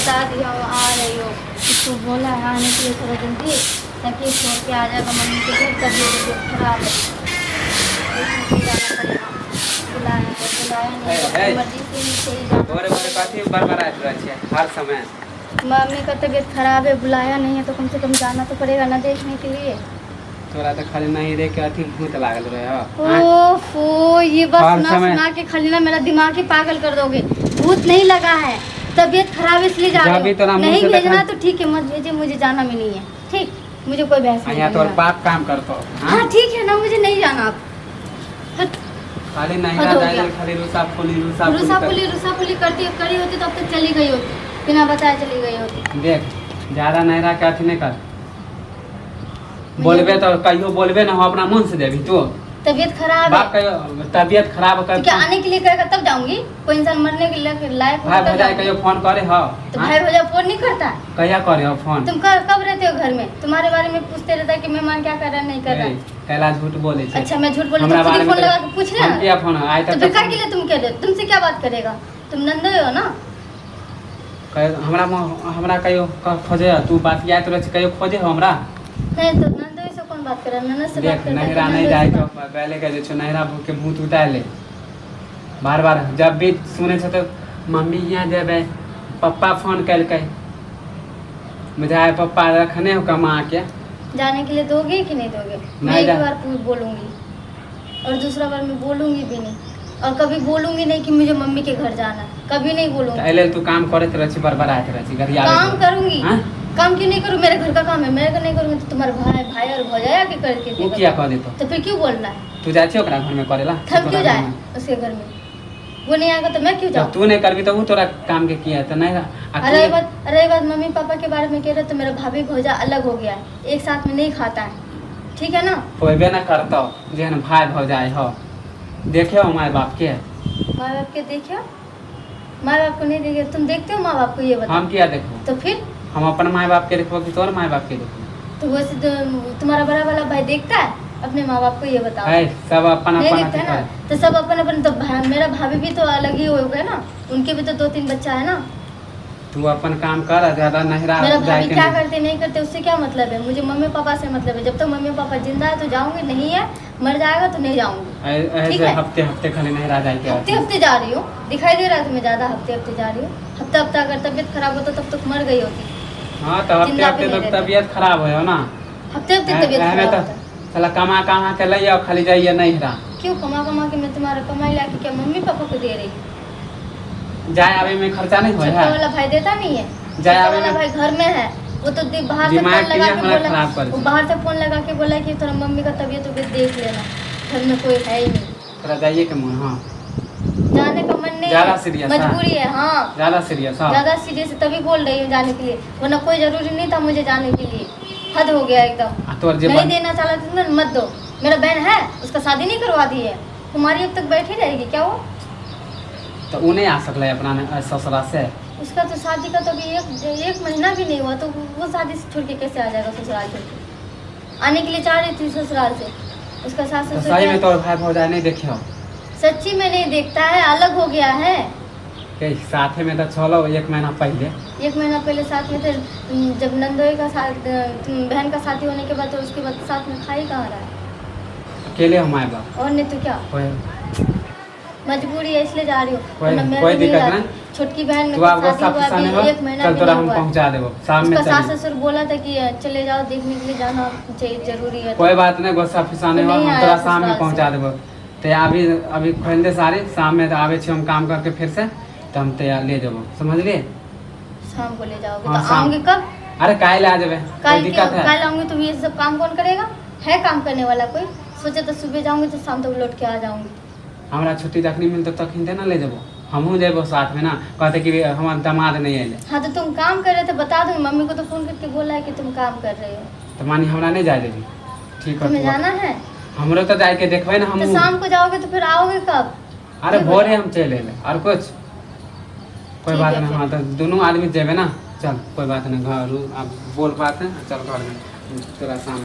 बता दिया हूँ आ रही हो। उसको बोला है आने के लिए थोड़ा जल्दी, ताकि छोड़ के आ जाएगा मम्मी के घर। तबीयत उबियत खराब है, देखने के लिए जाना पड़ेगा। बुलाया है, बुलाया नहीं तो अपनी मर्जी से ही सही जाना। भोरे भोरे कथी बड़बड़ाइत रहै छियै हर समय? मम्मी का तबीयत खराब है, बुलाया नहीं है तो कम से कम जाना तो पड़ेगा ना देखने के लिए। तोरा तऽ खाली नहीं रे के अथी भूत लागल रहे हो। ओफो, ये बस हर सुना समय- सुना के खाली ना मेरा दिमाग ही पागल कर दोगे। भूत नहीं लगा है, तबीयत खराब है इसलिए जा जब रही भी हूँ। तोरा मुंह नहीं से भेजना देखा- तो ठीक है, मत भेजे, मुझे जाना भी नहीं है। ठीक, मुझे कोई बहस नहीं यहाँ तोर करना। बाप काम करतो। हाँ ठीक है ना, मुझे नहीं जाना अब। हट। खाली नहीं हद हो जाए गया। खाली रूसा फूली रूसा फूली रुसा पुली रुसा पुली करती करी होती तो अब तक चली गई होती, बिना बताए चली गई होती। देख, ज्यादा नहरा के अथी नहीं कर। बोलबे तो कहियो बोलबे ना हो, अपना मन से देबी तू। तबीयत खराब बाप है। कहियो तबियत खराब कर तो क्या आने के लिए कहेगा तब जाऊंगी? कोई इंसान मरने के लिए लायक भाई होगा तब भौजाई जाऊंगी। कहियो फोन करे हो? तो हाँ? भाई भौजाई फोन नहीं करता? कहिया करे हो फोन? तुम कब रहते हो घर में? तुम्हारे बारे में पूछते रहता है कि मेहमान क्या कर रहा है, नहीं कर रहा ए, है। कैला झूठ बोले छे? अच्छा, मैं झूठ बोली हमरा तो खुद बारे ही में फोन लगा के पूछ हम लेना। किया फोन आइ तो तक फिर का के लिए तुम कह रहे हो? तुमसे क्या बात करेगा? तुम नंदे हो ना। कहियो हमरा हमरा कहियो खोजे हो? तू बात याद रहे कहियो खोजे हो हमरा? नहीं तो नंदोई से कौन बात करे? ननद से बात देख करता है नहिरा कि नहीं नंदोई जाए से तो बात? पहले के जे छौ नहिरा भूख के भूत उतार ले। बार बार जब भी सुने छौ तो मम्मी यहाँ जेबै, पप्पा फोन केलकै, बुझाए पप्पा रखने हो कमा के। जाने के लिए दोगे कि नहीं दोगे? मैं नहीं एक जा- बार बोलूंगी और दूसरा बार मैं बोलूंगी भी नहीं और कभी बोलूंगी नहीं कि मुझे मम्मी के घर जाना है, कभी नहीं तऽ बोलूंगी। एहि लेल तू काम करैत रहै छी, बड़बड़ाइत रहै छी, गरियाबैत काम रहै छी। करूंगी। हाँ? काम क्यों नहीं करूँ? मेरे घर का काम है, मैं अगर नहीं करूँगी तो तुम्हारे भाई भाई और भौजाई आके करके ओ देगा। किया कह देतो? तो फिर क्यों बोलना है? तू जाइ छी ओकरा घरमे करै ला? हम क्यों जाए उसके घर में? वो नहीं आएगा तो मैं क्यों जब जाऊँ? तू नहीं करबी तो ऊ तोरा काम के किया तऽ नहीं आ तू अरे बात, अरे बात मम्मी पापा के बारे में कह रहे तो मेरा भाभी भौजा अलग हो गया है, एक साथ में नहीं खाता है, ठीक है ना? होबे ना करतो जेहन भाई भौजाई हो। देखे हो माय बाप के? माँ बाप के देखे हो? माँ बाप को नहीं देखे? तुम देखते हो माँ बाप को, ये बताओ। हम किया देखो? तो फिर हम अपन माय बाप के देखबो कि तोर माय बाप के देखबो? तो वैसे तो तुम्हारा बड़ा वाला भाई देखता है अपने माँ बाप को, ये बताओ। है सब अपन नहीं अपन देखता है अथी ना? करे। तो सब अपन अपन तो मेरा भाभी भी तो अलग ही हो गया ना, उनके भी तो दो तीन बच्चा है ना। तू अपन काम कर आ ज्यादा नहिरा मेरा जाए भाभी के क्या नहीं। करते नहीं करते उससे क्या मतलब है? मुझे मम्मी पापा से मतलब है। जब तक मम्मी पापा जिंदा है तो जाऊंगी, नहीं है, मर जाएगा तो नहीं जाऊंगी। ठीक ऐसे है। हफ्ते हफ्ते खाली नहिरा जाए के। हफ्ते हफ्ते जा रही हूँ, दिखाई दे रहा है तुम्हें ज्यादा हफ्ते हफ्ते जा रही हूँ? हफ्ता हफ्ता अगर तबीयत खराब होता तब तक मर गई होती। हाँ तो हफ्ते जिंदा भी हफ्ते नहीं तो रहते। तबीयत खराब हो ना। हफ्ते हफ्ते तबीयत एहमे खराब तो होता है। साला कमा कमा के ले आओ, खाली जाइए नहिरा। क्यों कमा कमा के मैं तुम्हारा कमाई ला के क्या मम्मी पापा को दे रही हूँ? जाए आवे में खर्चा नहीं होय छोटा है? वाला भाई देता नहीं है? जाए छोटा आवे वाला में- भाई घर में है, वो तो बाहर से दिमाग फोन के लगा लिए के हमरा बोला, खराब कर वो दी। बाहर से फोन लगा के बोला कि तोरा मम्मी का तबीयत उबियत देख लेना, घर में कोई है ही नहीं। तोरा जाइए के मन? हाँ। जाने का मन नहीं ज्यादा है, सीरियस है। मजबूरी है, हाँ। ज्यादा सीरियस? हाँ, ज्यादा सीरियस है तभी बोल रही हूँ जाने के लिए, वरना कोई जरूरी नहीं था मुझे जाने के लिए। हद हो गया एकदम। आ तोर जे नहीं देना चाहता तो ना मत दो। मेरा बहन है, उसका शादी नहीं करवा दी है तुम्हारी? अब तक बैठी रहेगी क्या वो? तो ऊ नहीं आ सकलै अपना ससुरा से? उसका तो शादी का तो अभी एक एक महीना भी नहीं हुआ, तो वो शादी से छोड़ के कैसे आ जाएगा? ससुराल छोड़ के आने के लिए चाह रही थी ससुराल से, उसका सास तो ससुर सही में क्या- तोर भाई भौजाई नहीं देखियो? सच्ची में नहीं देखता है, अलग हो गया है। के साथे में तो चलो एक महीना पहले। एक महीना पहले साथ में थे, जब नंदोई का साथ, बहन का शादी होने के बाद तो उसके बाद साथ में खा ही कहाँ रहा है? अकेले हो माय बाप? और नहीं तो क्या। कोई मजबूरी है इसलिए जा रही हूँ, कोई- वरना मैं कोई भी नहीं दिक्कत जाती। नहीं। छोटकी बहन में तू आब शादी गुस्सा हुआ फुस्सा अभी नहीं हो, एक महीना चल भी तोरा नहीं हम हुआ है। पहुंचा देबो शाम में। उसका सास चली ससुर बोला था कि चले जाओ देखने के लिए, जाना चाहिए, जरूरी है। कोई बात नहीं, गुस्सा फुस्सा नहीं हो, नहीं हम आया तोरा शाम में ससुराल से। पहुंचा देबो। तो अभी अभी खोल दे साड़ी, शाम में तो आबै छी हम काम करके फिर से, तो हम तैयार ले जेबो, समझलिए? शाम को ले जाओगे? हाँ, तो शाम। आओगे कब? अरे काल्हि आ जेबै, कोई कल दिक्कत क्यों? है? कल आऊंगी तो ये सब काम कौन करेगा? है काम करने वाला कोई? सोचे तो सुबह जाऊंगी तो शाम तक लौट के आ जाऊंगी। हमरा छुट्टी जखनी मिलतौ तखन ते ना ले जेबो, हमहूँ जेबो साथमे ना, कहते कि हमर दामाद नहीं अयलै। हाँ तो तुम काम कर रहे थे, बता दूंगी मम्मी को। तो फोन करके बोला है कि तुम काम कर रहे हो। तऽ मानी हमरा नहीं जाय देबी? ठीक है। तुम्हें जाना है? हमरो तऽ जायके देखबै ने तो हमहूँ। शाम को जाओगे तो फिर आओगे कब? अरे ये भोरे बताओ। हम चलि अयबै, आओर कुछ कोई ठीक बात है नहीं। फिर। हाँ तऽ दुनू आदमी जेबै ना, चल कोई बात नहीं, घर आब बोल बात है, चल घरमे तोरा शाम